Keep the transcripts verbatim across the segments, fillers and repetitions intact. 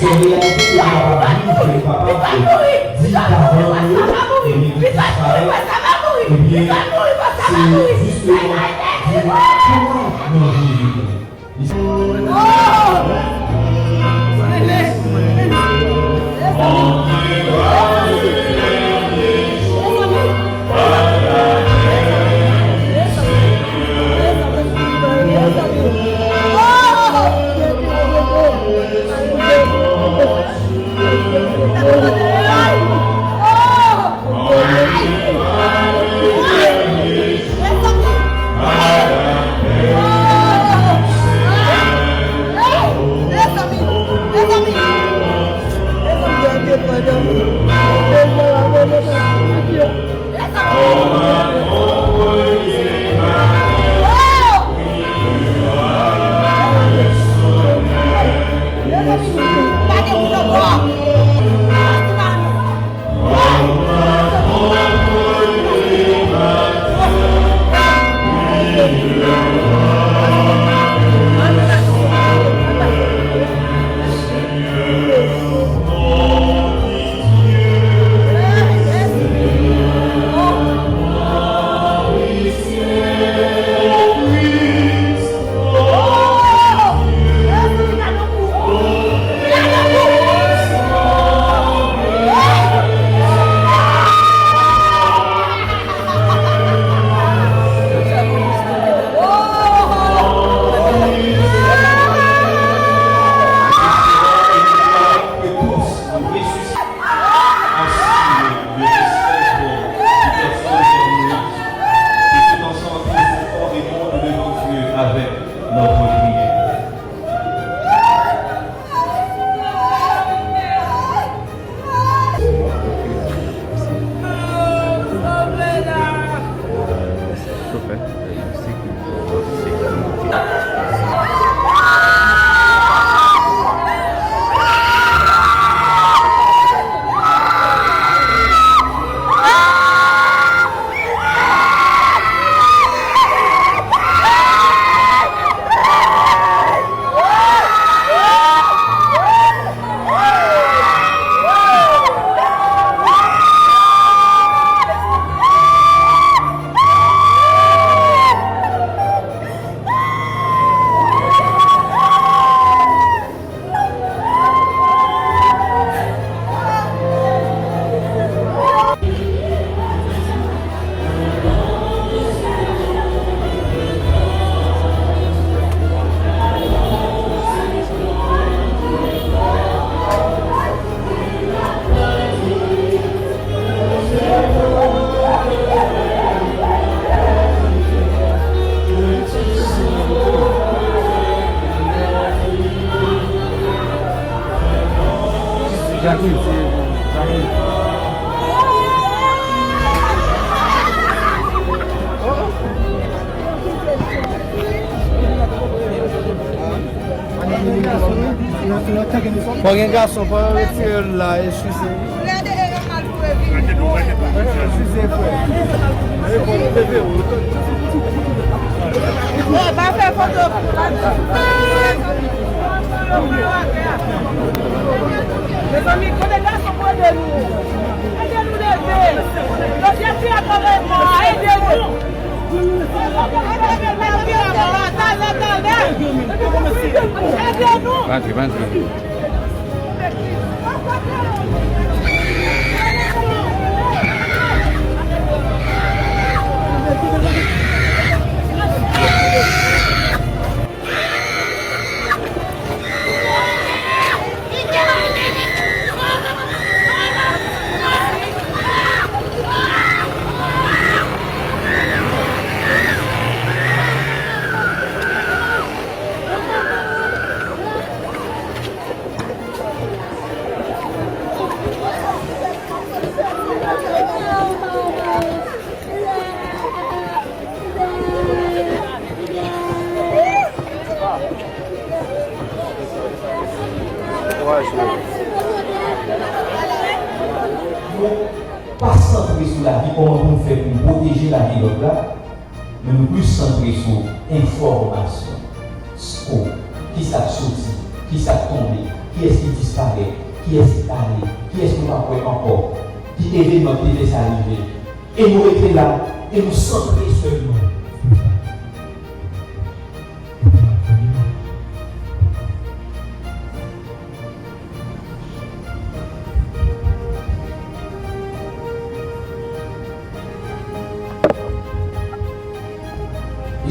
Se reyalite ke nou kapab viv, ke nou kapab di davan nou yo, ebyen, ki disparèt, ebyen, se jisteman di nou kouran nan Jezikri. Asire le mystère qui personne ne mourut. Tout ensemble, profondément devant Dieu avec notre prière. Jacqueline, se Jacqueline. Bon, gen gason, fò yo retire l la, eskize. Eskize, frè. Mezanmi, kote gason pou ede nou? Ede nou leve. Jodi a, ti a travay mò a, ede nou. Ede nou. Rantre, rantre. Yo pa santre sou lavi, kòman pou n fè pou n pwoteje lavi lòt la, men nou plis santre sou enfòmasyon, spo, kisa k soti, kisa k tonbe, Kiyès ki disparèt? Kiyès ki ale? Kiyès nou p ap wè ankò? Ki evènman ki te fè sa rive? E nou rete la, e nou santre sèlman sou sa.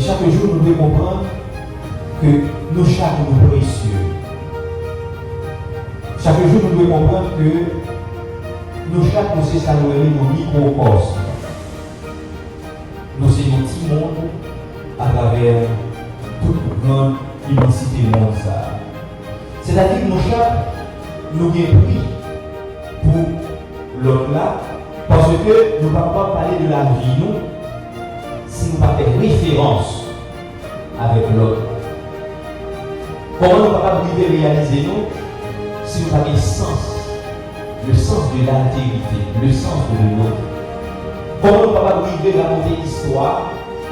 E chak jou, nou dwe konprann ke nou chak, nou presye. Chak jou, nou dwe konprann ke nou chak, nou se sa nou rele yon mikwokòsm. Nou se yon ti mond atravè tout gran imansite mond sa a. Sètadi ke nou chak, nou gen pri pou lòt la, paske nou pa kapab pale de lavi nou si nou pa fè referans avèk lòt. Kòman nou kapab rive reyalize nou si nou pa gen sans, le sens de l'altérité, le sens de l'autre? Kòman nou kapab rive rakonte istwa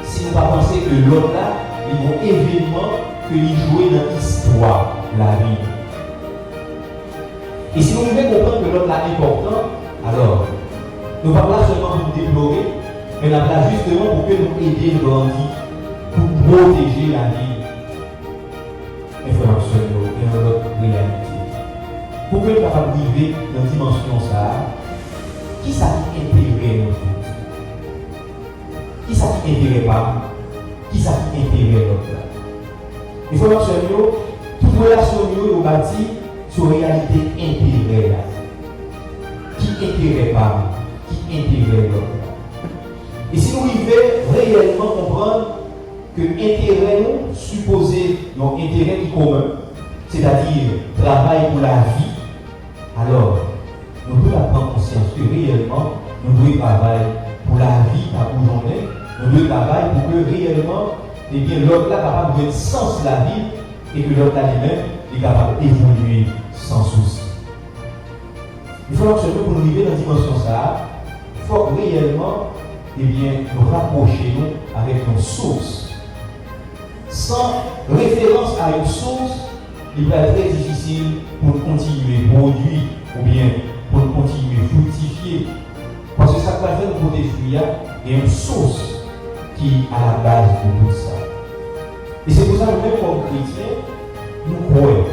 si nou pa panse ke lòt la, li gon evènman ke li jwe nan istwa lavi nou? E si nou rive konprann ke lòt la enpòtan, alò, nou p ap la sèlman pou n deplore, men n ap la jisteman pou ke nou ede l grandi, pou n pwoteje lavi l. Men frè m ak sè m yo, gen yon lòt reyalite. Pou ke n kapab rive nan dimansyon sa a, kisa ki enterè nou tout? Kisa ki enterè pa m? Kisa ki enterè lòt la? Mesye m ak sè m yo, tout relasyon nou yo, yo bati sou reyalite enterè a. Ki enterè pa m? Ki enterè lòt la? E si nou rive reyèlman konprann ke enterè nou sipoze yon enterè ki komen, sètadi travay pou lavi, alò, nou tout ap pran konsyans ke reyèlman, nou dwe travay pou lavi pa boujonnen, nou dwe travay pou ke reyèlman, ebyen, lòt la kapab jwenn sans lavi l e ke lòt la li menm, li kapab evolye san sousi. Yon fwa n ap sòti pou nou rive nan dimansyon sa a, fòk reyèlman, ebyen, nou rapwoche nou avèk yon sous. San referans a yon sous, li pral trè difisil pou n kontinye pwodui oubyen pou n kontinye friktifye. Paske sa k pral fè nou pote fwi a, gen yon sous ki alabaz de tout sa. E se pou sa nou menm kòm kretyen, nou kwè